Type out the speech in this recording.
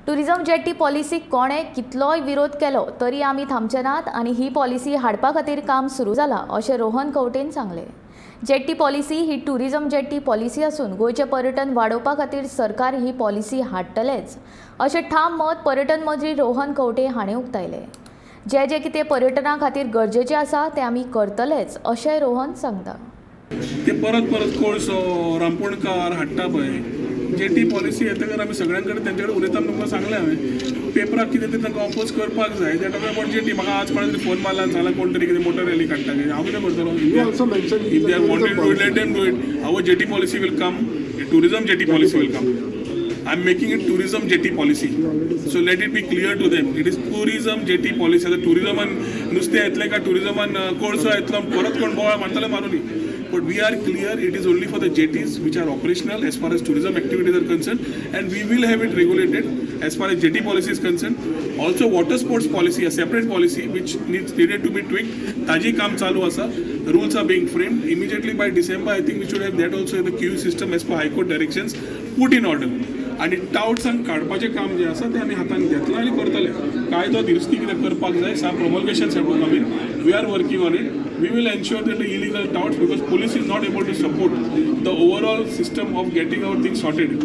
Tourism jetty पॉलिसीक कोणे कितलोय विरोध केलो तरी आमी थांबचे नात आनी ही पॉलिसी हाडपा खातीर काम सुरू जालां अशें रोहन खंवटेन सांगलें. जेट्टी पॉलिसी ही टुरिझम जेट्टी पॉलिसी आसून गोंयचें पर्यटन वाडोवपा खातीर सरकार ही पॉलिसी हाडटलेच अशें ठाम मत पर्यटन मंत्री रोहन खंवटे हाणें उक्तायलें. जे जे कितें पर्यटना खातीर गरजेचें आसा तें आमी करतलेच अशें रोहन सांगता. ते परत परत कोळसो रामपोणकार हाडटा पळय जेटी पॉलिसी येतकर आमी सगळ्यां कडेन तेंचे कडेन उलयता. तुमकां सांगलें हांवें पेपराक कितें तरी तांकां ऑपोज करपाक जाय. That about jetty म्हाका आज कोणा तरी फोन मारला आनी सांगला कोण तरी कितें मोटर रॅली काडटा. हांव कितें करतलो? If they are wanted to let them do it. Our jetty policy will come, tourism jetty policy will come. I am making it tourism jetty policy, so let it be clear to them, it is tourism jetty policy. आतां टुरिजमान नुस्तें येतलें काय टुरिजमान कोळसो येतलो परत कोण बोवाळ मारतले Maruni. But we are clear, it is only for the jetties which are operational as far as tourism activities are concerned, and we will have it regulated as far as jetty policy is concerned. Also water sports policy, a separate policy which needed to be tweaked. Taji kaam chalu asa, rules are being framed. Immediately by December, I think we should have that also in the queue system as per High Court directions put in order. आनी टावट्सांक काडपाचें काम जें आसा तें आमी हातान घेतलां आनी करतले. कायदो दुरुस्ती कितें करपाक जाय, some promulgations have to come in. We are working on it. We will ensure that the illegal touts, because police is not able to support the overall system of getting our things sorted.